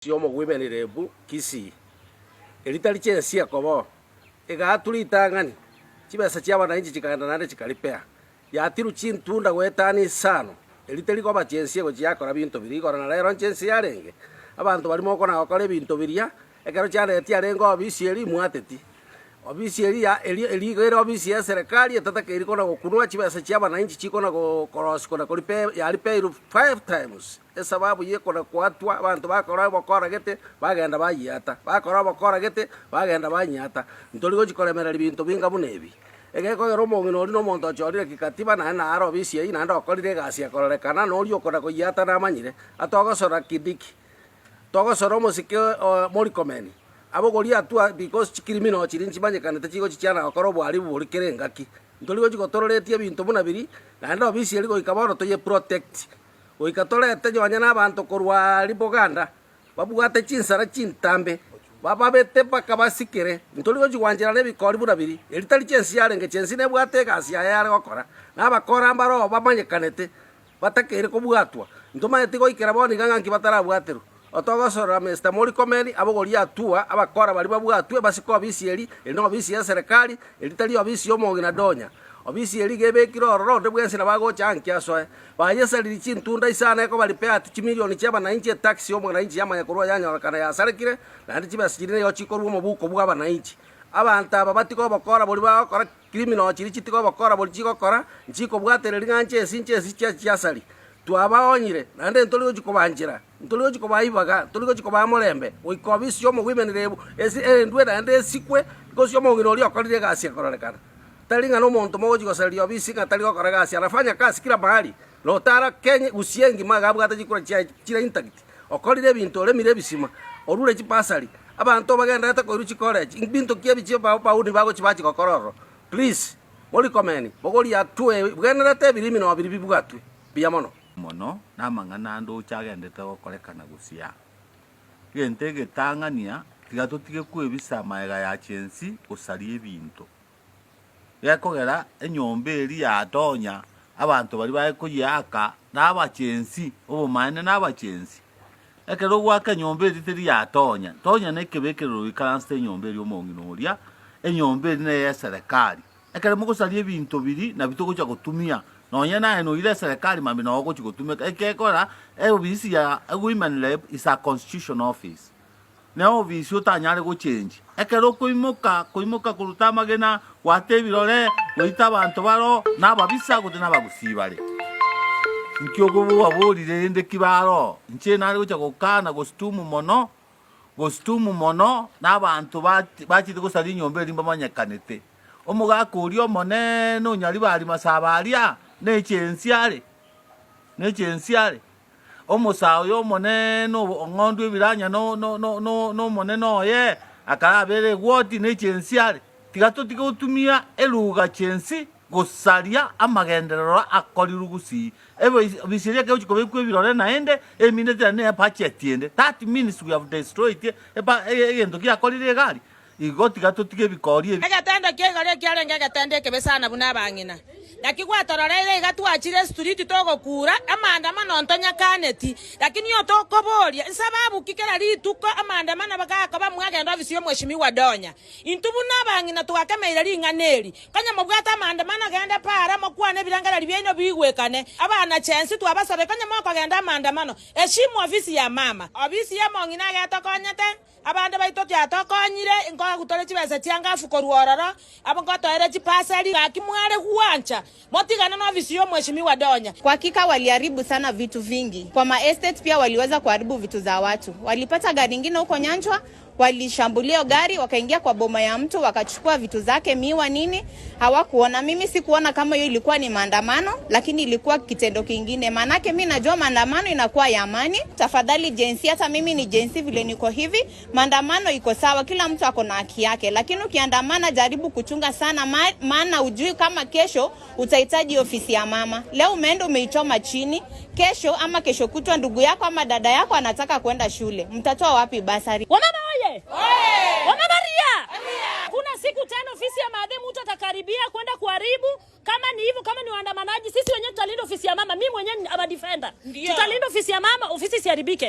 Chi'omogwimenirebu Kisii, eritari chi'ense ekobo, egaatwa ritang'ani, chibesa chi'abananchi chikagenda naende chikaripea. Yatirwe chintunda goetania isano, eritari koba chi'ense egochia yakora binto biria. Igoro na rero nche ense yarenge, abanto baria mokona gokora ebinto biria, ekero chianetie arenge obisi eria imwateti. Obisi eria eria eria iga ere obisi y'eserekari etatakeiri kona gokunwa, chibesa chi'abananchi chikona korosikwa na koripea yaripeirwe five times. Esababu y'ekona koatwa, abanto bakora obokora gete, bagenda bayiata, bakora obokora gete, bagenda banyiata. Ntori gochia koremereria binto binga buna ebi. Egekogera omong'ina oria nomonto ochorire kikatiba, naende nare obisi eyio, naende okorire egasi ekororekana, na oria okona koyiata namanyire. Atogosora Kindiki, togosora omosike o Murkomen, abogorie hatua because chicriminal chiria nchimanyekanete chigochia chiana gokora oboharibu boria kera engaki. Ntori gochia gotororetia ebinto buna biria, naende obisi eria goika bono toye protect. Goika torete nonya nabanto korwa aaria boganda, babwate chinsara chintambe, bababete mpaka basikere. Ntori gochia gwancherana ebikori buna biria. Eri tari chensi yarenge, chensi nebwate egasi yaye yare gokora, na abakora mbaroo bamanyekanete, batakeire kobwatwa. Ntomanyeti goikera bono iga ng'a nki batarabwaterwe. Otogosorora Mister Murkomen abogorie hatua abakora baria babwatwe basike obisi eri, eri nobisi y'eserekari, eri tari obisi y'omong'ina donya. Obisi eri iga ebekire ororo onde bwensi nabo agocha anki asoe. Bayesaririe chintunda isano ekobaripea ati chimilioni chi'abanainchi etax y'omwananchi yamanya korwa yanyorekana yasarekire, naende chibesa chiria nigo chikorwa omobuko bw'abanainchi. Abanto aba batige obokora boria bagokora criminal chiria chitige obokora boria chigokora, nchikobwatereria ng'a nche esi nche esi chia chiasari. Twabaonyire, naende ntori gochia kobanchera, ntori gochia kobaa ibaga, ntori gochia kobaa morembe, goika obisi y'omogwimeni rebu esi erendwe naende esikwe, gose omong'ina oria okorire egasi ekororekana. Tari ng'a nomonto mogochia gosaria obisi ng'a tari gokora egasi, anafanya kazi kila mahali, na otara Kenya gusii engima iga abwate chikura chiaye chire intact, okorire ebinto oremire ebisima, orure chibasari, abanto bagendererete koirwa chicollege, mbinto ki ebi chibauni bagochia bachia gokora ororo. Please, morikomeni, bogoria atwe, bwenerete ebirimi noo biria bibwatwe. Mbuya mono. Mono namang'ana ande oche agenderete gokorekana gusii aa. Egento egetang'ania, tiga totige kwebisa amaega ya chensi gosaria ebinto. Gekogera enyomba eria yatonya abanto baria bare koyeaka nabachensi, obomaene nabachensi. Ekero ogoaka enyomba eria teri yatonya, tonya na ekebekerero oikaransete enyomba eria omong'ina oria, enyomba eria neye eserekari. Ekero mogosaria ebinto biria nabio togocha gotumia, nonya naye noire eserekari mambia noo ogochia gotumeka, ekekora eofisi ya women rep is a constitutional office. Ne ofisi otanyare gochenji. Ekero okoimoka, koimoka koruta amagena, gwata ebirore, goita abanto baro, na ababisa gose nabagusii bare. Inki okobaborire rende ki baroo? Inche nare gocha gokana gostumu mono, gostumu mono, na abanto bachete gosaria enyomba eria mbamanyekanete. Omogaka oria omonene onyaribari masaba aria, nechensi are, nechensi are. Omosaa oyo omonene ong'ondwa ebiranya nomonene oye, akarabera egwoti ne chensi are. Tiga totige gotumia eruga chensi gosaria amagenderero akorirwe gusii. Ebisi eria ekegochia kobekwa ebirore naende, emineti naende ne ebudget ende. That means we have destroyed egento kiakorire egari. Igo tiga totige ebikoori ebi. Egetendo kia igoro ekiarenge egetendo ekebe sana buna abang'ina. Naki gwatororeire iga twachire estriti togokuura amaandamano ntonyakaneti, lakini otokoboria nsababu ki kera rituko amaandamano gakoba mwagenda ofisi y'omweshimiwa Donya. Intwe buna abang'ina twakemeire ring'ana eri. Konya mobwate amaandamano genda para mokwane ebirengererio biaino biigwekane. Abanachensi twabasabe konya mokogenda amaandamano heshimu ofisi ya mama. Ofisi ya omong'ina iga etokonyete. Abande baito tiatokonyire, nkoagutore chibesa chiangafu korwa ororo, abwo nkotoere chipasari, gaki mware gwancha motigane nofisi y'omweshimiwa Donya. Kwa hakika waliharibu sana vitu vingi kwa ma estate pia waliweza kuharibu vitu za watu walipata gari ingine huko Nyanchwa walishambulia hiyo gari wakaingia kwa boma ya mtu wakachukua vitu zake miwa nini hawakuona mimi sikuona kama hiyo ilikuwa ni maandamano lakini ilikuwa kitendo kingine maanake mi najua maandamano inakuwa ya amani tafadhali Gen Z hata mimi ni Gen Z vile niko hivi maandamano iko sawa kila mtu ako na haki yake lakini ukiandamana jaribu kuchunga sana maana ujui kama kesho utahitaji ofisi ya mama leo umeenda umeichoma chini kesho ama kesho kutwa ndugu yako ama dada yako anataka kwenda shule mtatoa wapi basari Wamama oye! Wamama ria! Kuna siku tena ofisi ya madhe mtu atakaribia kwenda kuharibu. Kama ni hivyo, kama ni waandamanaji, sisi wenyewe tutalinda ofisi ya mama. Mimi mwenyewe ni ama defender, tutalinda ofisi ya mama, ofisi isiharibike.